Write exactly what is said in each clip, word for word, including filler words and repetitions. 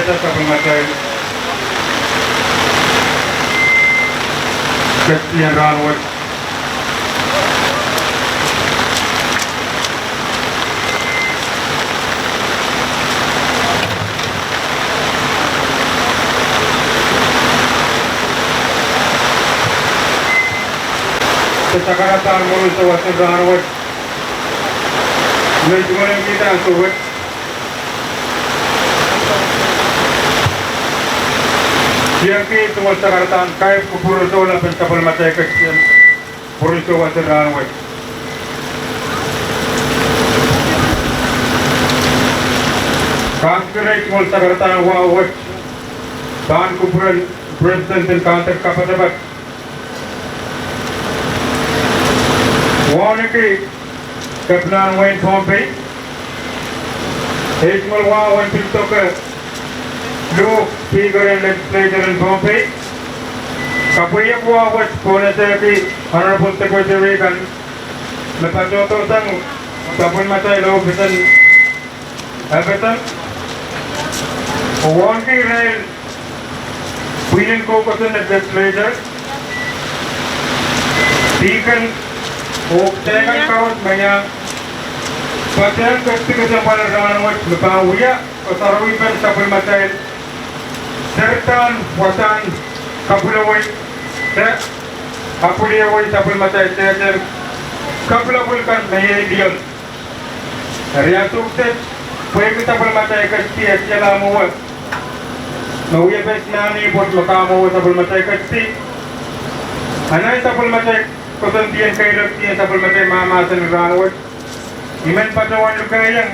Sapwellimatail keptin rahn wet. Sakaradahn mwurin souwas en rahn wet. Mehn tungoalenki ansou wet. Tiengki tungoal sakaradahn kair kupwur oh soulap en sapwellimatail keptin mwurin souwas en rahn wet. Kasikirei tungoal sakaradahn wahu wet pahn kupwuren President en Kaunti Kapatapat. Wauneki Kepinahn wehin Pohnpei, ei tungoal wahu en pil doke luhk Speaker en Legislature en Pohnpei, kapweiek wahu wet pohn esehki Honorable Secretary kan me patohdo sang sapwellimatail ohpis en FSM, oh wauneki irail pwihn en kou kosonned Legislature, Speaker, oh kitail kan koaros me iang patehng kepti kesempwal en rahn wet me pahn wia kasarawihpen sapwellimatail serdahn wasahn kapwilewei, se, apwiliewei sapwellimatail sehse, kapwilapwil kan me iei Lyon. Eri ansou kiset, pwehki sapwellimatail kepti e tiala mwowe, me wia pes nan ipwoat me kamwowe sapwellimatail kepti, anahn sapwellimatail koasoandi en keirekdi en sapwellimatail mahmahsen en rahn wet, I men patohwan lukehiong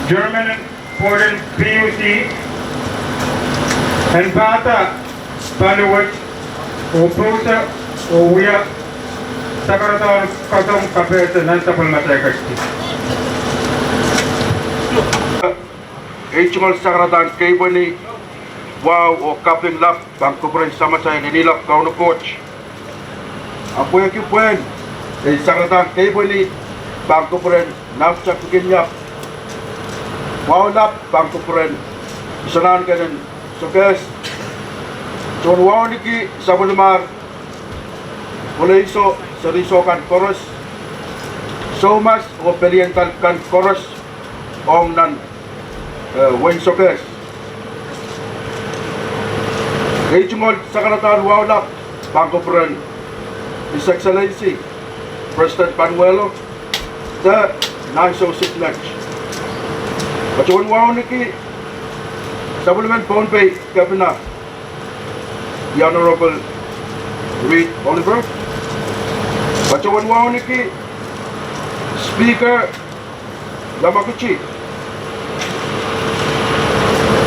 Chairman en Board en PUC en pahda pali wet oh pousehla oh wia sakaradahn koasoandi kapehse nan sapwellimatail kepti. Ei tungoal sakaradahn kepwehn wahu oh kaping lap pahn kupwuren Samatail en Ilap Kauno Koht. Ahpw pwehki pwehn ei sakaradahn kepwehn pahn kupwuren Nafta Kikinyap, wahu lap pahn kupwuren Isonahnken en Sokehs. Tohn wauneki sapwellimatail Poleiso, Seriso kan koaros, soumas oh pelian kan koaros ong nan wehin Sokehs. Ei tungoal sakaradahn wahu lap pahn kupwuren His Excellency President Panuelo, de nan ansou sitnek. Patohwan wauneki sapwellimen Pohnpei Kepina, the Honorable Reed Oliver. Patohwan wauneki Speaker Yamaguchi,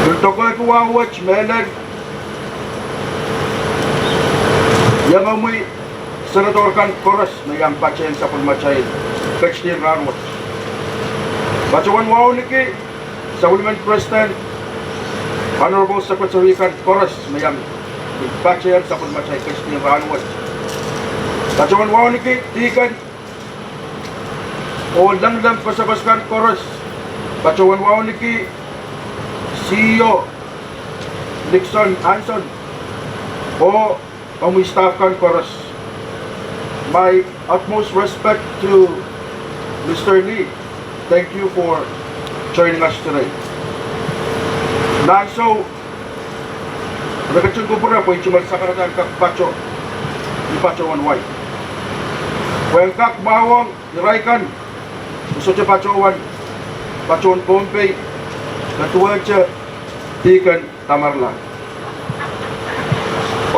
pil doakoahki wahu wet mehlel, iangomwi senator kan koaros me iang patehng sapwellimatail kepti en rahn wet. Patohwan wauneki sapwellimen President, Honorable Secretary kan koaros me iang patehng sapwellimatail kepti en rahn wet. Patohwan wauneki dihken oh lengileng pasapes kan koaros. Patohwan wauneki CEO Nixon Hanson oh omwi staff kan koaros. My utmost respect to Mister Lee. Thank you for joining us today. Nan ansou re ketin kupwure pwe ei tungoal sakaradahn kak patoh ni patohwan wai, pwe en kak mwahuong irail kan me sohte patohwan patohwan Pohnpei, me duwehte dihken Tamarla.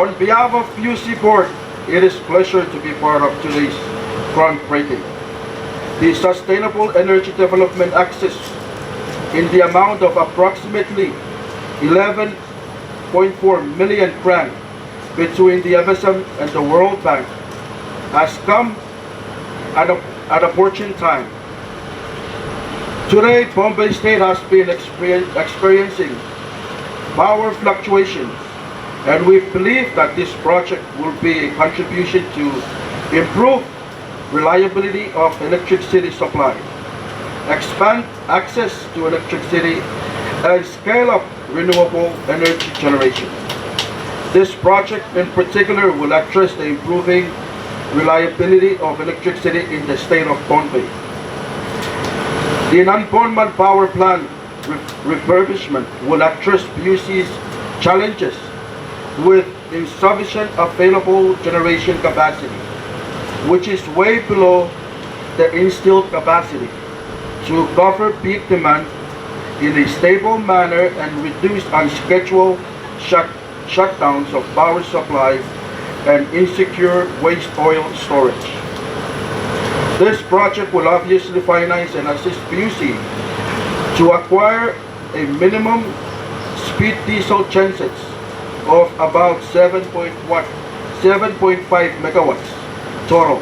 On behalf of PUC Board, it is pleasure to be part of today's groundbreaking. The Sustainable Energy Development Access in the amount of approximately eleven point four million grant between the FSM and the World Bank has come at a, at opportune time. Today, Pohnpei State has been experien-, experiencing power fluctuations, and we believe that this project will be a contribution to improve reliability of electricity supply, expand access to electricity, and scale up renewable energy generation. This project in particular will address the improving reliability of electricity in the state of Pohnpei. The Nanpwonmwan power plant re- refurbishment will address P U C's challenges with insufficient available generation capacity, which is way below the installed capacity to cover peak demand in a stable manner and reduce unscheduled shut- shutdowns of power supply and insecure waste oil storage. This project will obviously finance and assist P U C to acquire a minimum speed diesel gensets of about seven point one, seven point five megawatts total,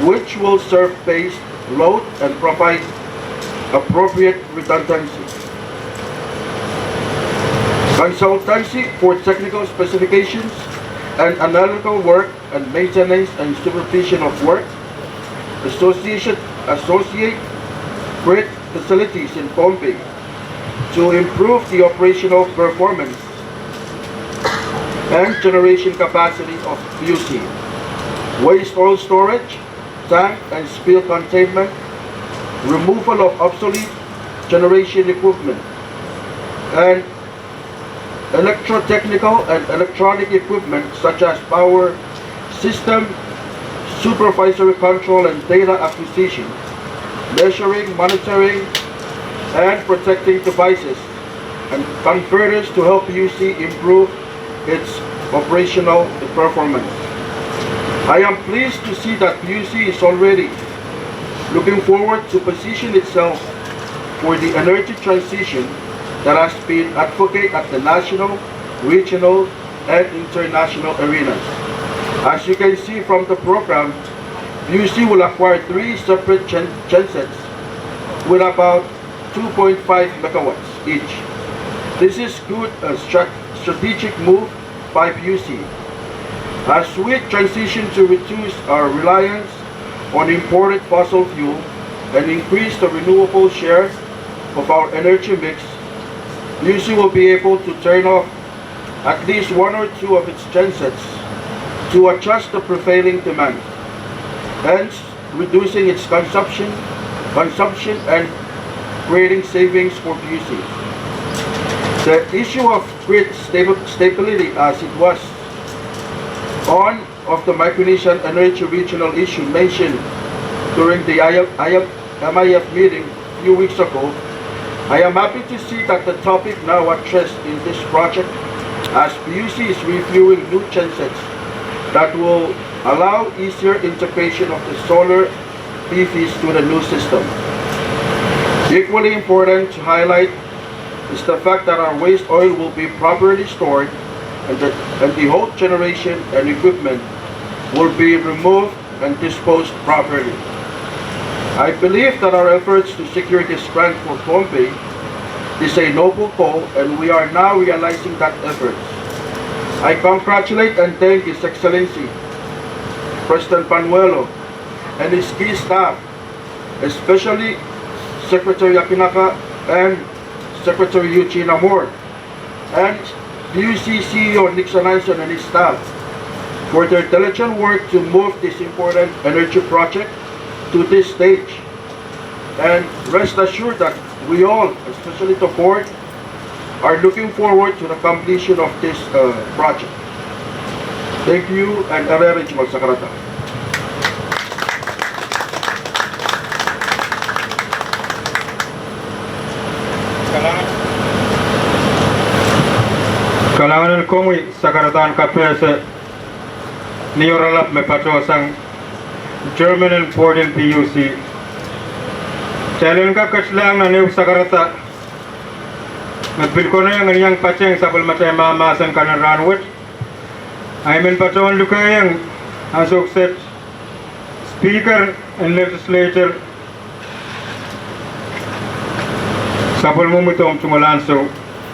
which will serve base load and provide appropriate redundancy. Consultancy for technical specifications and analytical work and maintenance and supervision of work association, associate grid facilities in Pohnpei to improve the operational performance and generation capacity of P U C, waste oil storage, tank and spill containment, removal of obsolete generation equipment, and electrotechnical and electronic equipment such as power system, supervisory control and data acquisition, measuring, monitoring, and protecting devices and converters to help P U C improve its operational performance. I am pleased to see that P U C is already looking forward to position itself for the energy transition that has been advocated at the national, regional, and international arenas. As you can see from the program, P U C will acquire three separate gen- gensets with about two point five megawatts each. This is good, a strat- strategic move by P U C as we transition to reduce our reliance on imported fossil fuel and increase the renewable share of our energy mix. P U C will be able to turn off at least one or two of its gensets to adjust the prevailing demand, hence reducing its consumption, consumption and creating savings for P U C. The issue of grid stability, as it was one of the Micronesian energy regional issue mentioned during the I F, I F, M I F meeting a few weeks ago, I am happy to see that the topic now addressed in this project, as P U C is reviewing new gensets that will allow easier integration of the solar P Vs to the new system. Equally important to highlight is the fact that our waste oil will be properly stored and the, and the old generation and equipment will be removed and disposed properly. I believe that our efforts to secure this grant for Pohnpei is a noble goal, and we are now realizing that effort. I congratulate and thank His Excellency President Panuelo and his key staff, especially Secretary Akinaka and Secretary Eugene Amor, and P U C C E O Nixon Hansen and his staff, for their diligent work to move this important energy project to this stage. And rest assured that we all, especially the board, are looking forward to the completion of this, uh, project. Thank you, and eri eri tungoal sakarada. Kalahngan en komwi sakaradahn kapehse ni oaralap me patohsang chairman en board en P U C. Kitail en kak ketilahng nan ehu sakarada me pil konehng en iang patehng sapwellimatail mahmahsen kan en rahnwet. Ahi men patohwan lukehiong ansou kiset Speaker en Legislature, sapwellimomwi dohng tungoal ansou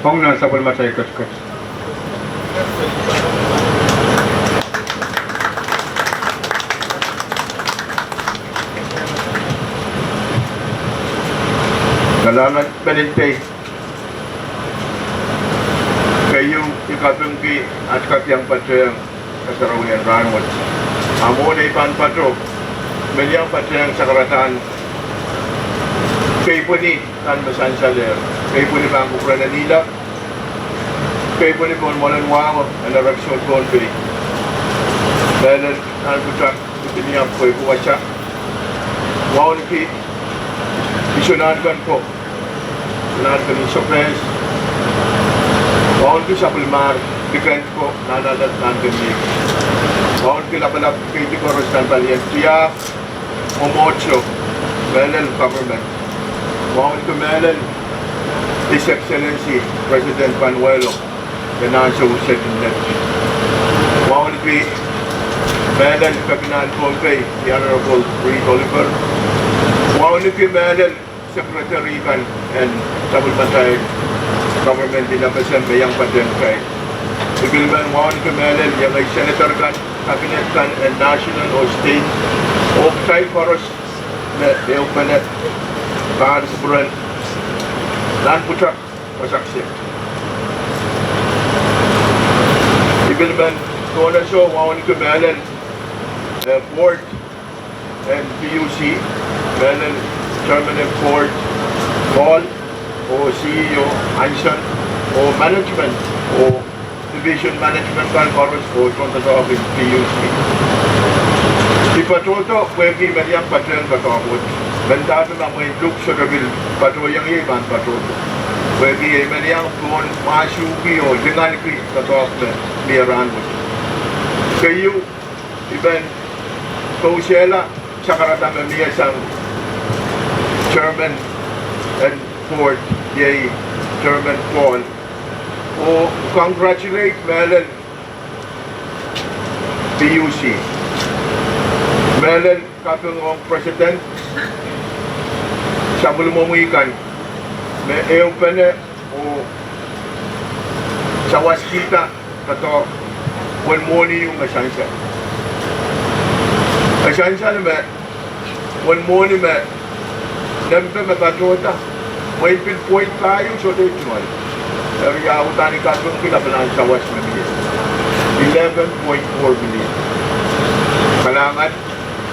ong nan sapwellimatail ketiket. Kalahngan en pein Kapingki at kak iang patehng kasarawi en rahnwet. A mwohn ei pahn pato, men iang patehng sakaradahn keipweni kan me sansalehr. Keipweni pahn kupwuren en ilek. Keipweni pohn mwoalen wahu en erekiso en Pohnpei. Mehlel nan pwutak, Virginia, pwe pwe wasa. Wauneki isonahnken ko, isonahnken Isopes. Wauneki sapwellimar Dickens ko, nan alehdi nan kemie. Wauneki lapalap keidi koaros nan palien tiahk, mwomwohdiso, mehlel government. Wauneki mehlel His Excellency President Panuelo, de nan ansou sehse en leti. Wauneki mehlel Kepina en Pohnpei, the Honorable Reed Oliver. Wauneki mehlel secretary kan en sapwellimatail government en FSM me iang patehng kitail. I pil men wauneki mehlel iengei senator kan, cabinet kan en national oh state, oh kitail koaros me ehupene pahn kupwuren nan pwutak wasa kiset. I pil men tohn ansou wauneki mehlel, eh, board en PUC, mehlel chairman en board Paul, oh CEO Anson, oh management, oh division management kan koaros, oh tohn doadoahk en PUC. I patohdo pwehki men iang patehng doadoahk wet. Mendahte ma mwein luk sohte pil patohiong ie, I pahn patohdo pwehki ei men iang pohn mahsuki oh linganki doadoahk me mie rahnwet. Keieu, I men kousehla sakarada me mie sang chairman en board, iei Chairman Paul, oh congratulate mehlel PUC, mehlel kaping ong president, sapwellimomwi kan me ehupene oh sawaskihda doadoahk uwen mwohni ieu me sansal. E sansal me uwen mwohni me nempe me patohda, mwein pil point pahieu sohte tungoal. Eri ia uhdahn I kapingki lapalahn sawas me mie, eleven point four million. Kalahngan.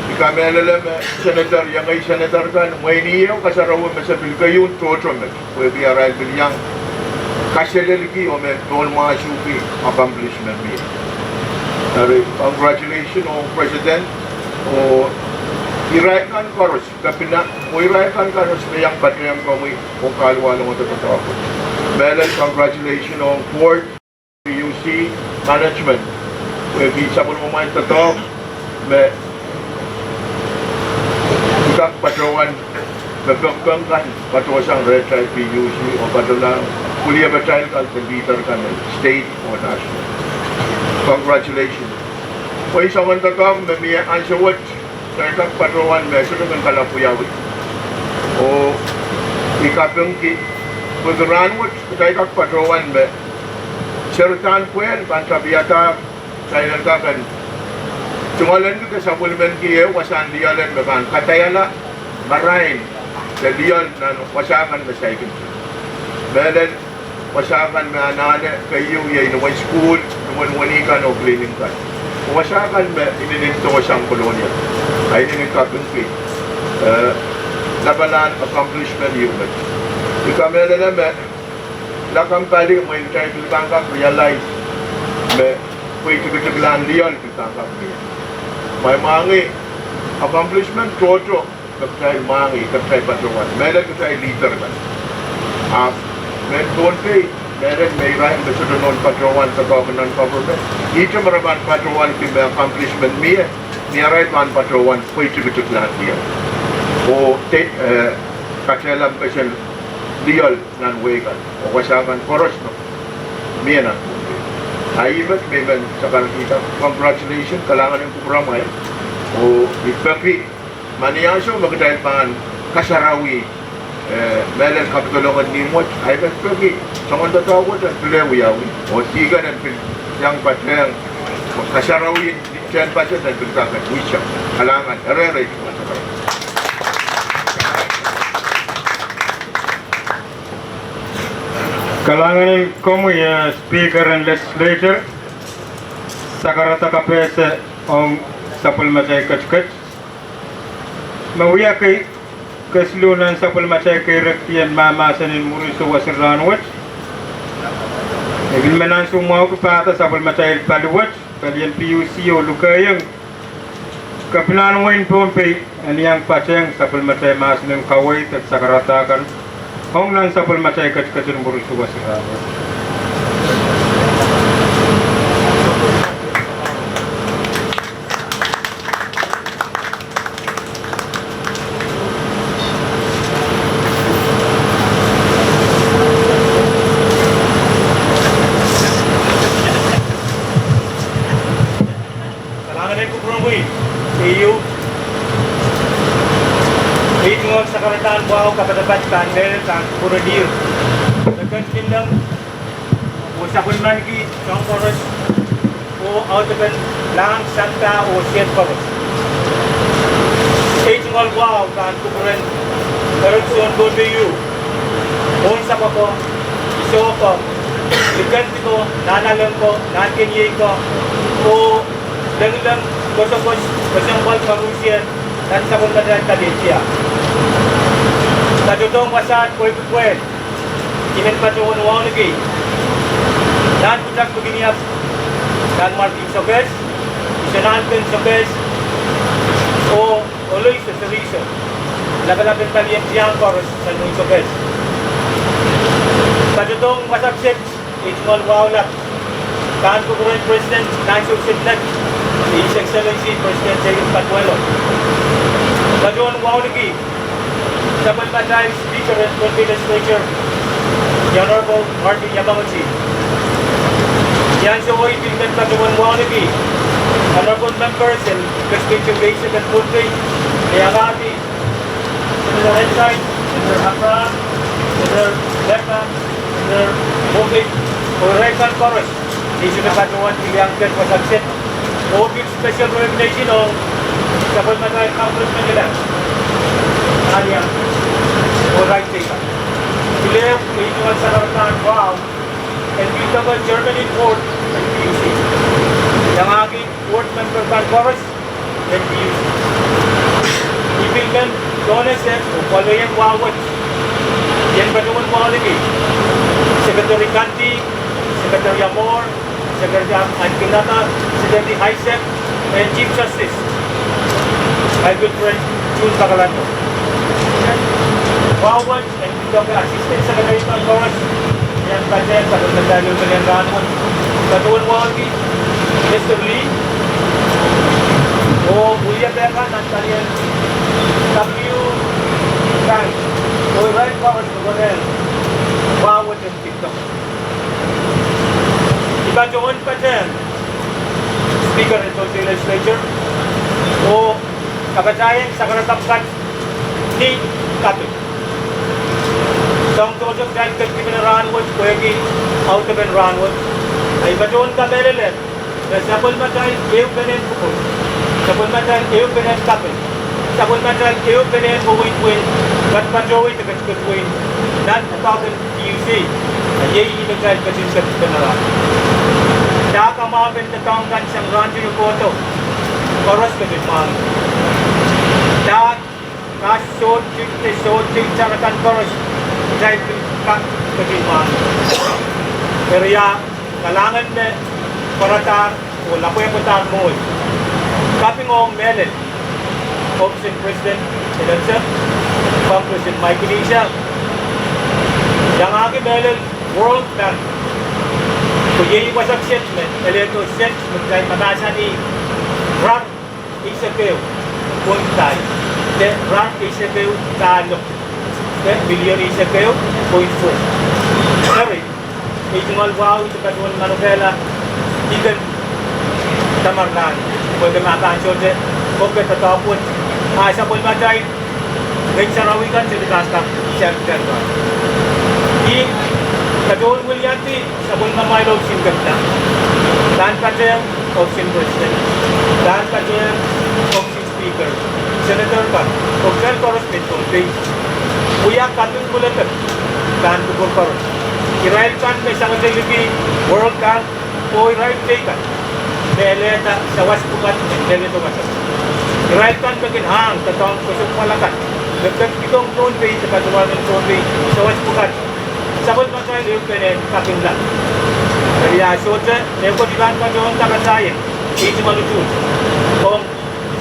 I kamehlele me senator, iengei senator kan, mwein ieu kasarawi me se pil keieu tohto met, pwehki arail pil iang kaselelki oh men tohn mahsuki accomplishment mie. Eri congratulation ong president oh irail kan koaros, Kepina, oh irail kan koaros me iang patehng komwi oh kahluwalong doadoahk. Mehlel congratulation ong board, PUC management, pwehki sapwellimomwail doadoahk me I kak patohwan, me pekpek kan patohsang rehtail PUC oh patohlahng pwiliepatail kan de leader kan en state oh national. Congratulations. Pwe soangen doadoahk me mie ansou wet, kitail kak patohwan me sohte men kalap wiawi. Oh I kapingki pwehki rahnwet kitail kak patohwan me seridahn pwehl pahn tapiada, kitail en kak en tungoalenki de sapwellimaniki ehu wasahn lioal en me pahn kadaiala marain de lioal nan wasa kan me saikinte. Mehlel wasa kan me anahne keieu iei limwen sukuhl, limwen wehi kan oh cleaning kan. Wasa kan me inenen doh sang Kolonia, a inenen kapingki, eh, lapalahn accomplishment ieu met. I kamehlele me lakapw pali mwein kitail pil pahn kak realize me pweitikitik lahn lioal pil pahn kak mie. Ma I mwahngih accomplishment tohto me kitail mwahngih, kitail patohwan, mehlel kitail leader kan. Ahpw mehn Pohnpei, mehlel me irail me sohte nohn patohwan doadoahk nan government, ihte me re pahn patohwanki me accomplishment mie, ni arail pahn patohwan pweitikitik lahn lioal oh de, eh, katehla mpesen lioal nan wehi kan oh wasa kan koaros me mie nan Pohnpei. A ih met me I men sakarkihda, congratulations, kalahngan en kupwuramwail. Oh I peki ma ni ansou me kitail pahn kasarawi, eh, mehlel kapitolong en imwet, a I men peki soangen doadoahk wet en pil wiawi oh dihken en pil iang patehng, oh kasarawi en tehnpasen en pil kak en wihsang. Kalahngan, erereik. Kalahngan en komwi, eh, Speaker en Legislature, sakarada kapehse ong sapwellimatail ketiket. Me wia kei kesiluh nan sapwellimatail keirekdi en mahmahsen en mwurin souwas en rahnwet. E pil men ansou mwahuki pahda sapwellimatail pali wet, palien P U C oh lukehiong Kepinahn wehin Pohnpei en iang patehng sapwellimatail mahsen en kaweid de sakarada kan ong nan sapwellimatail ketiket en mwurin souwas en rahnwet. Kalahngan en kupwuromwi, keieu. Ei tungoal sakaradahn wahu kapatapat pahn mehlel pahn kupwurenier. Meken Kingdom, oh sapwellimaniki soahng koaros, oh audepen lahng sampah oh sehd koaros. Ei tungoal wahu pahn kupwuren Eren Sounkohn me iou, Mwohnsapw ko, Isoh ko, Likend ko, Nahnalek ko, Nahnken Iei ko, oh lengileng, kosokos, kesempwal, koarusie, nan sapwellimatail pali tiahk. Patohdohng wasaht pweipwei pwehl I men patohwan wauneki nan pwutak Pikinia, nan Martin Sokehs, Iso Nahnken Sokehs, oh Oloiso Serihso, lapalap en palien tiahk koaros sang Martin Sokehs. Patohdohng wasahn kiset, ei tungoal wahu lap pahn kupwuren President Nahnken Sokehs, His Excellency President David Paduano. Patohwan wauneki sapwellimatail Speaker en Pohnpei Legislature, the Honorable Martin Yamaguchi. Ni ansou wet I pil men patohwan wauneki honorable members en Legislature weisek en Pohnpei, me iangahki Senator Ensign, Senator Abraham, Senator Leppa, Senator Moffitt, oh irail kan koaros. I sohte patohwan iang ket wasahn kiset. Oh pil special recognition ong sapwellimatail congressman-elect, Alia, oh irail kan. Pil ehu, ei tungoal sakaradahn wahu en pil doke chairman en board en P U C. Iangahki board member kan koaros en P U C. I pil men donor sehd oh pwelien wahu wet, I en patohwan wauneki Secretary Kandi, Secretary Amor, Secretary An-, Ankinata, Secretary Isaac, and Chief Justice, my good friend, June Pakalando. Wahu wet en pil doke Assistant Secretary kan koaros, I en patehng sapwellimatail ehu pelien rahnwet. Patohwan wauneki Mister Lee, oh wiepe kan nan palien W Bank, oh irail koaros me konehng wahu wet en pil doke. I patohwan patehng Speaker en Pohnpei Legislature, oh kapatahieng sakaradahn kapw ni kaping. Soang tohto kitail ketikipene rahnwet, pwehki audepen rahnwet. I patohwan kamehlele me sapwellimatail ehupenen kupwur, sapwellimatail ehupenen kaping, sapwellimatail ehupenen wehin Pohnpei, kat patohwan ketikipene nan department P U C, a iei ihme kitail ketin ketikipene rahnwet. Dahme kamwahupen doadoahk kan sang rahn tikitik kohdo, koaros ketin mwahngih. Dahme kak sohte, sohte tara kan koaros, kitail kak ketin mwahngih. Eri ia kalahngan me pwaradahr oh lapwehpwadahr mwohn kaping ong mehlel. Ohpis en President Elect, Congressman Micronesia, iangahki mehlel World Bank. Pwe iei wasa kiset me, elehdo sent me kitail mahmahsanih rar eisek ehu point pahieu, de rar eisek ehu pahieu, de million eisek ehu point four. Eri, ei tungoal wahu I patohwan manokehla, I ken dahme rahnwet, pwe ke ma pahn sohte, pwe ke doadoahk wet, a sapwellimatail Ngehn Sarawi kan sohte kak kak sang kan kan. I patohwan wiliandi sapwellimamwail ohpis en Kepina, pahn patehng ohpis en President, pahn patehng ohpis en Speaker, Senator kan, oh kitail koaros me Pohnpei. Wia kaping pwuledo pahn kupwur koaros. Irail kan me sangete liki World Bank oh irail teikan me elehda sawas pwukat en leledo wasa. Irail kan me kin ahng doadoahk kosopwala kan me pekipikong Pohnpei de patohwanen Pohnpei sawas pwukat. Sapwellimatail ehupene kapingla. Eri ah sohte mehkot I pahn patohwan kapatahieng, ihte me lutuht ong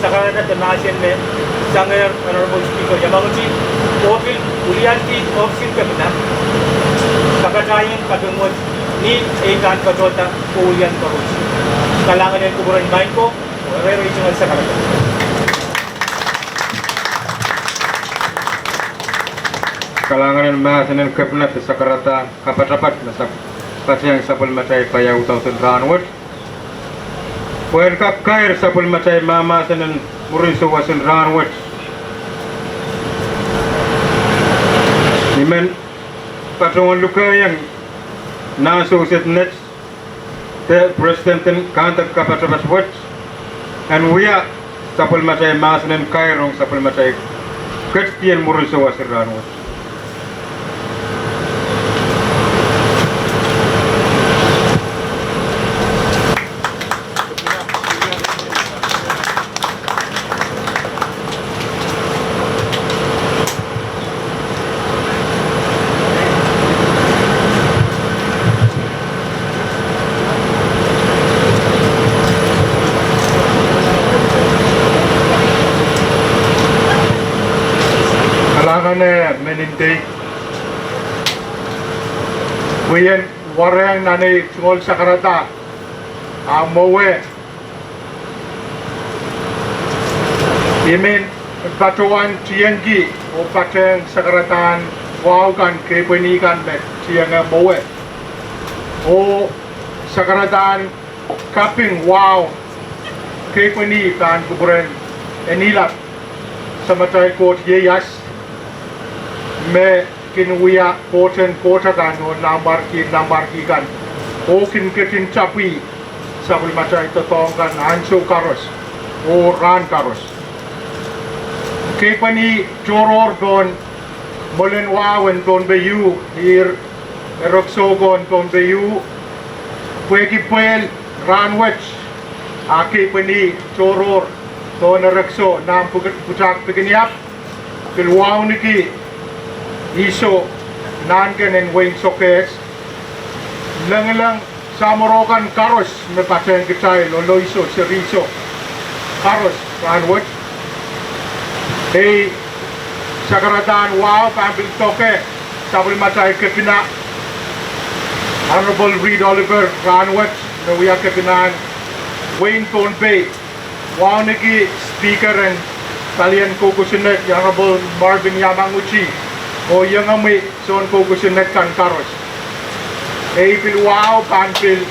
sakarada de mahsen me sangehr Honorable Speaker Yamauchi, oh pil wiliandi ohpis en kepina, kapatahieng kaping wet ni ei pahn patohda oh wiliandi koaros. Kalahngan en kupwuren maing ko, oh rehrail tungoal sakarada. Kalahngan en mahsen en kepina de sakarada kapatapat me sap-, patehng sapwellimatail pahieu dausin rahnwet. Pwehn kak kair sapwellimatail mahmahsen en mwurin souwas en rahnwet, I men patohwan lukehiong nan souset net de president en kandek kapatapat wet en wia sapwellimatail mahsen en kair ong sapwellimatail ketidien mwurin souwas en rahnwet. Kalahngan en mehn India, pwe I en warohng nan ei tungoal sakarada ah mwowe I men patohwan tiengki oh patehng sakaradahn wahu kan, kepwehni kan me tienge mwowe, oh sakaradahn kaping wahu, kepwehni pahn kupwuren Inelap, Samatail Koht ieias, me kin wia kohten koht akan oh nanmwarki nanmwarki kan, oh kin ketin tapwih sapwellimatail doadoahk kan ansou koaros oh rahn koaros. Kepwehni tohrohr pohn mwoalen wahu en Pohnpei U, ire erekiso ko en Pohnpei U, pwehki pwehl rahnwet, ah kepwehni tohrohr pohn erekiso nan pwutak Pikiniap, pil wauneki ihso nahnken en wehin Sokehs, lengileng samworo kan koaros me patehng kitail, ohl ihso, seri ihso koaros rahnwet. Ei sakaradahn wahu pahn pil doke sapwellimatail kepina, Honorable Reed Oliver rahnwet, me wia kepinahn wehin Pohnpei, wauneki Speaker en palien koukosonned, Honorable Marvin Yamaguchi, oh iengomwi soun koukosonned kan koaros. Ei pil wahu pahn pil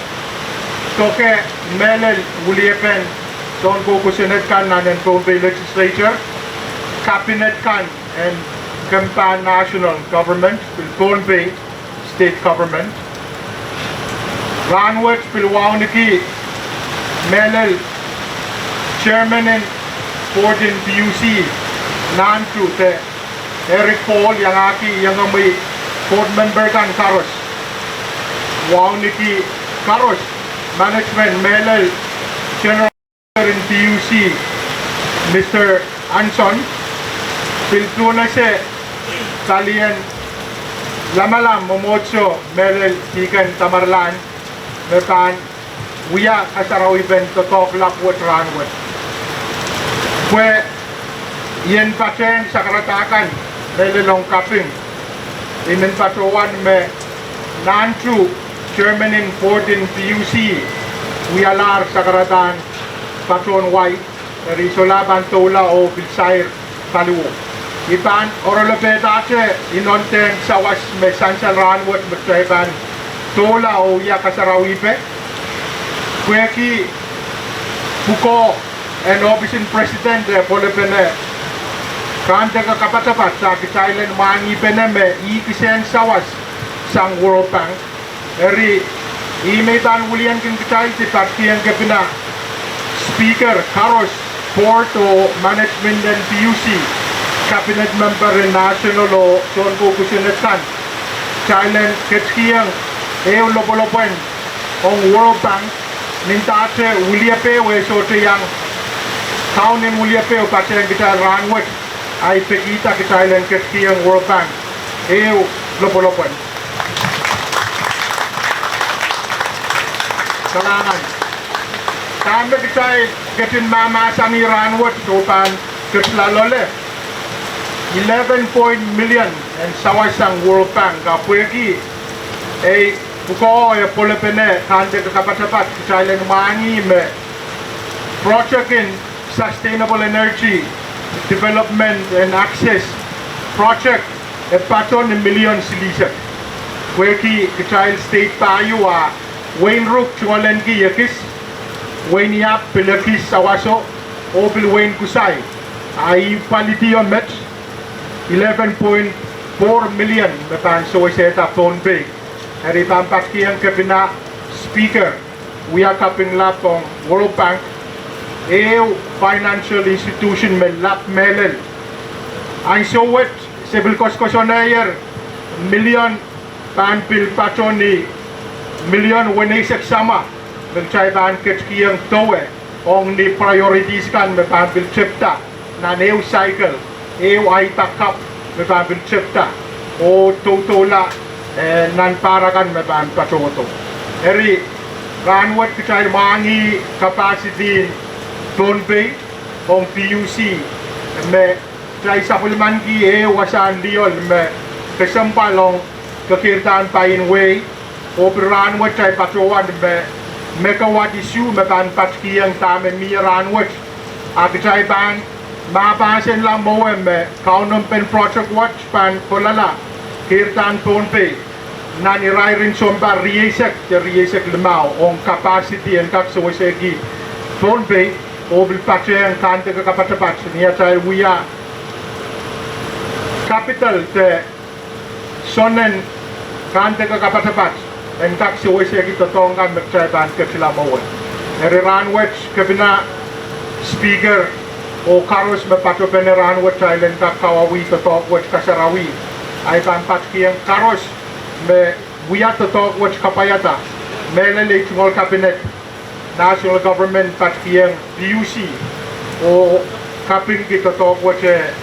doke mehlel weliepen soun koukosonned kan nan en Pohnpei Legislature, cabinet kan en kempan national government, pil Pohnpei state government. Rahnwet pil wauneki mehlel chairman en board en PUC, Nantu de Eric Paul, iangahki iengomwi board member kan koaros. Wauneki koaros management mehlel general en PUC, Mister Anson, pil tunase palien lamalam mwomwohdiso mehlel Deacon Tamerlan, me pahn wia kasarawipen doadoahk lap wet rahnwet. Pwe I en patehng sakarada kan mehlel ong kaping, I men patohwan me Nantu chairman en board en PUC wialahr sakaradahn patohwan wai, eri I solahr pahn doula oh pil sair paliwo. I pahn oaralopedahte inontehn sawas me sansal rahnwet me kitail pahn doula oh wia kasarawipe, pwehki pwukoa en ohpis en president e pwolepene kandeke kapatapat, ah kitail en mwahngihpene me ih kisehn sawas sang World Bank. Eri, ih me I pahn wiliandi kitail, I pil kihong kepina, speaker koaros, board oh management en PUC, cabinet member en national oh soun koukosonned kan, Kitail en ketikihong ehu lopwolopwen ong World Bank, ni ndahte wiliepeu e sohte iang, kaunen wiliepeu patehng kitail rahnwet, ahi pekihda kitail en ketikihong World Bank ehu lopwolopwen. Kalahngan. Dahme kitail ketin mahmahsanih rahnwet oh pahn ketila loale, eleven point million en sawas sang World Bank, ahpw pwehki ei pwukoa e pwolepene kahnte kapatapat, kitail en mwahngih me project en sustainable energy development and access project e patohwan million silihsek. Pwehki kitail state pahieu a wehin Ruk tungoalenki ekis, wehin Iap pil ekis sawaso, oh pil wehin Kusai. A ih palidio met, eleven point four million me pahn sewesehda Pohnpei. Eri pahn patkihong Kepina, Speaker, wia kaping lap ong World Bank, ehu financial institution me lap mehlel. Ansou wet se pil koasoakoasoanehier million pahn pil patohwan million weneisek samwa, me kitail pahn ketikihong dowe ong ni priorities kan me pahn pil tepda nan ehu cycle, ehu ahi backup me pahn pil tepda oh doudoula, eh, nan pahr akan me pahn patohdo. Eri rahnwet kitail mwahngih capacity en Pohnpei ong P U C me kitail sapwellimaniki ehu wasahn lioal me kesempwal ong kekeirda en paien wehi, oh pil rahnwet kitail patohwan me megawatt isuh me pahn patkihong dahme mie rahnwet. A kitail pahn mahmahsenla mwowe me kaunopen project wet pahn kolala keirda en Pohnpei nan irairin sounpar rieisek de rieisek limau ong capacity en kak sewesehki Pohnpei, oh pil patehng kahnte kapatapat ni atail wia capital de sonen kahnte kapatapat en kak sewesehki doadoahk kan me kitail pahn ketila mwowe. Eri rahnwet Kepina, Speaker, oh koaros me patopene rahnwet, kitail en kak kawauwih doadoahk wet kasarawi, ahi pahn patkihong koaros me wia doadoahk wet kapwaiada, mehlel ei tungoal cabinet, national government patkihong P U C oh kapingki doadoahk wet, eh,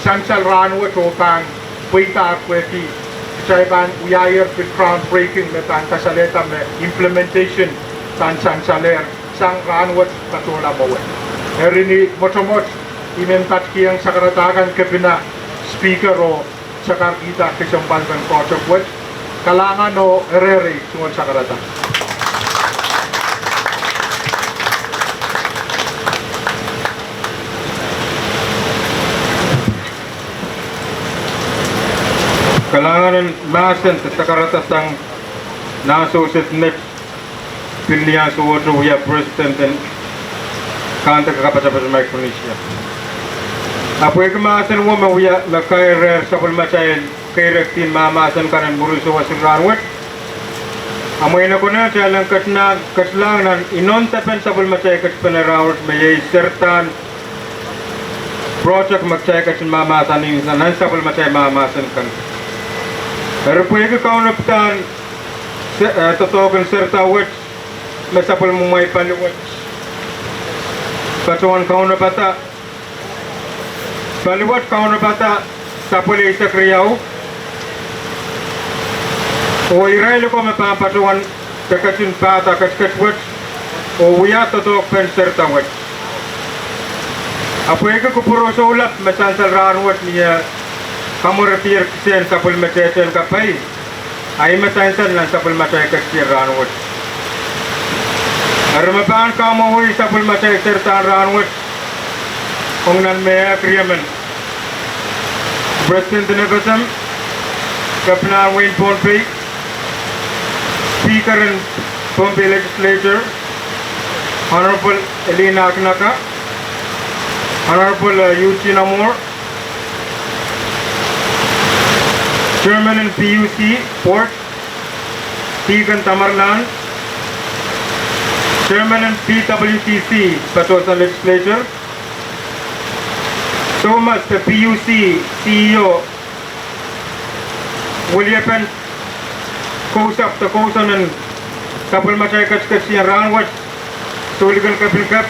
sansal rahnwet oh pahn pweida pwehki kitail pahn wiahier pil groundbreaking me pahn kasalehda me implementation pahn sansalehr sang rahnwet patohla mwowe. Eri ni mwotomwot I men patkihong sakarada kan Kepina, Speaker, oh sakarkihda kesempwalpen project wet. Kalahngan oh erehr ei tungoal sakarada. Kalahngan en mahsen de sakarada sang nah sewese met pil ni ansouohte wia President en kahnte kapatapat Micronesia. Ahpw pwehki mahsen wet me wia me kairehn sapwellimatail keirek en mahmahsen kan en mwuri sawas en rahnwet, a mwein e konehng kitail en ketilahng nan inondepen sapwellimatail ketipene rahnwet me iei serdahn project me kitail ketin mahmahsanih nan sapwellimatail mahmahsen kan. Eri pwehki kaunopadahn doadoahk en serda wet me sapwellimamwail pali wet patohwan kaunopada, pali wet kaunopada sapwellimatail eisek riau, oh irail oko me pahn patohwan ketin pahda ketiket wet oh wia doadoahkpen serda wet. Ahpw pwehki kupwur soulap me sansal rahnwet ni eh kamweredier kisehn sapwellimatailen kapai, a ih me sansal nan sapwellimatail ketiket rahnwet. Eri me pahn kamwowei sapwellimatail serdahn rahnwet ong nan me ehk riemen: President en FSM, Kepina en wehin Pohnpei, Speaker en Pohnpei Legislature, Honorable Elina Akinaka, Honorable Eugene Amor, Chairman en PUC Board, Deacon Tamerlan, Chairman en PWTC, Patohsan Legislature, Thomas de PUC CEO, Williapen Kousapw de kousoan en sapwellimatail ketiket en rahnwet, Soulikin Kepin Kep,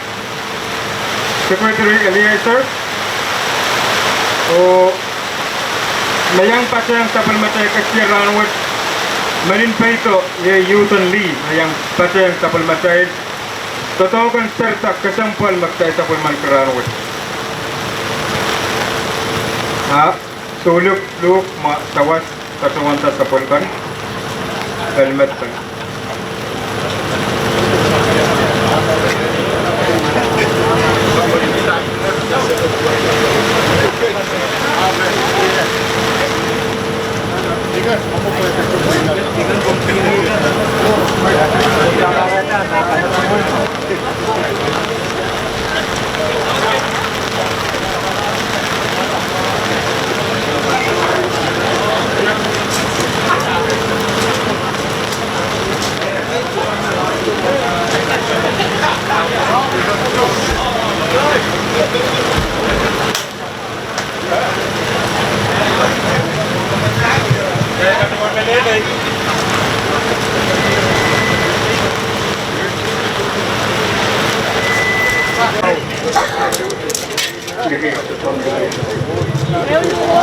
Secretary Eleazar, oh me iang patehng sapwellimatail ketiket en rahnwet, Melin Peido, iei youth en lih, me iang patehng sapwellimatail doadoahk en serida kesempwal me kitail sapwellimaniki rahnwet. A Soulik luhk ma sawas patohwanda sapwellikan, pelimet pelimet.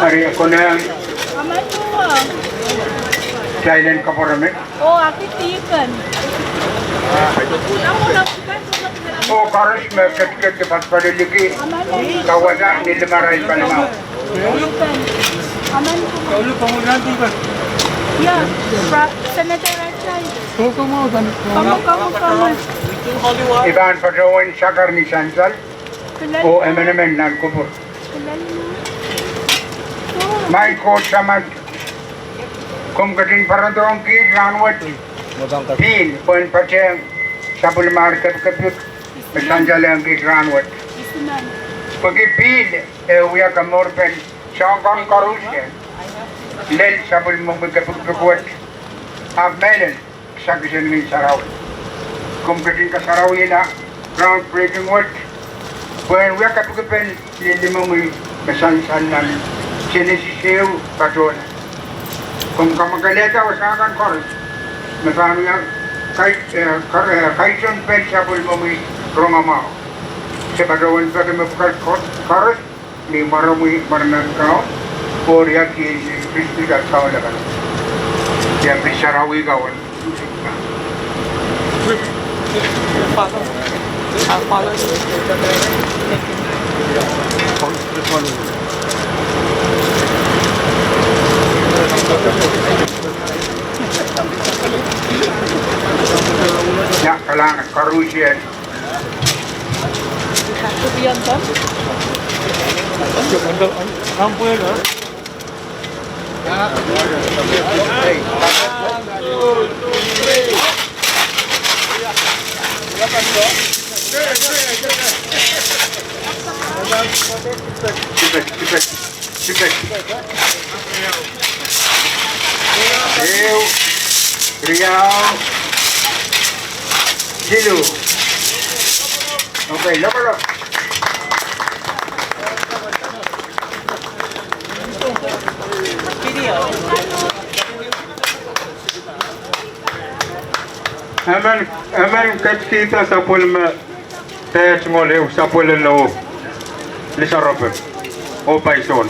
Eri e konehng kitail en kapwurehng. Oh, aki deacon. Oh, koaros me ketiket de pasapaliki, kawada ni limarail palimaun. Deacon. Amen. Yeah, Senator Rachel. I pahn patohwan sakar ni sansal oh emenemen nan kupwur. Maing Koht Samat, komw ketin pwarodohng kiht rahnwet pihl pwehn patehng sapwellimar kepikepik me sansalehng kiht rahnwet. Pwehki pihl e wia komourpen soahng kan koaros, lel sapwellimomwi kepikepik wet, ahpw mehlel kisakis en Ngehn Sarawi. Komw ketin kasarawihala groundbreaking wet, pwehn wia kepikipik en lihlimongi me sansal nan Senesis ehu patohla. Komw kamwakelehda wasa kan koaros me pahn wia kai-, eh, kar-, eh, kaisehn pwehn sapwellimomwi rongamwahu. Se patohwan peki me pwukat ko-, koaros ni mwaromwi mwaren nan kaun, oh riekid Sises Krais, Kaun Lapalap. Ia pil sarawi kaun. Ia, kalahngan, koarusie. Sipet, sipet. Sipet. Ehu, riau, siluh. Okay, lokolok. Emen, emen ketikihda sapwellime pehd ngol ehu sapwellime oh lisaropik oh paison.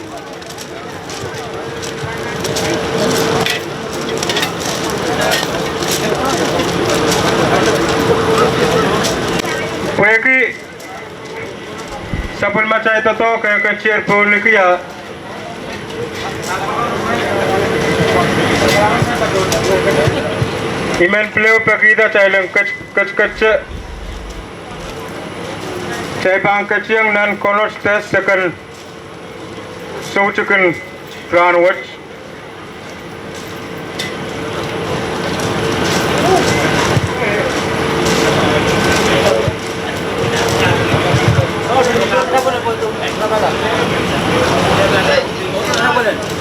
Pwehki sapwellimatail doadoahk e ketier pohnliki ah, I men pil ehu pekihda kitail en ket-, ketikete. Kitail pahn ketieng nan konot de seken soutikin rahnwet.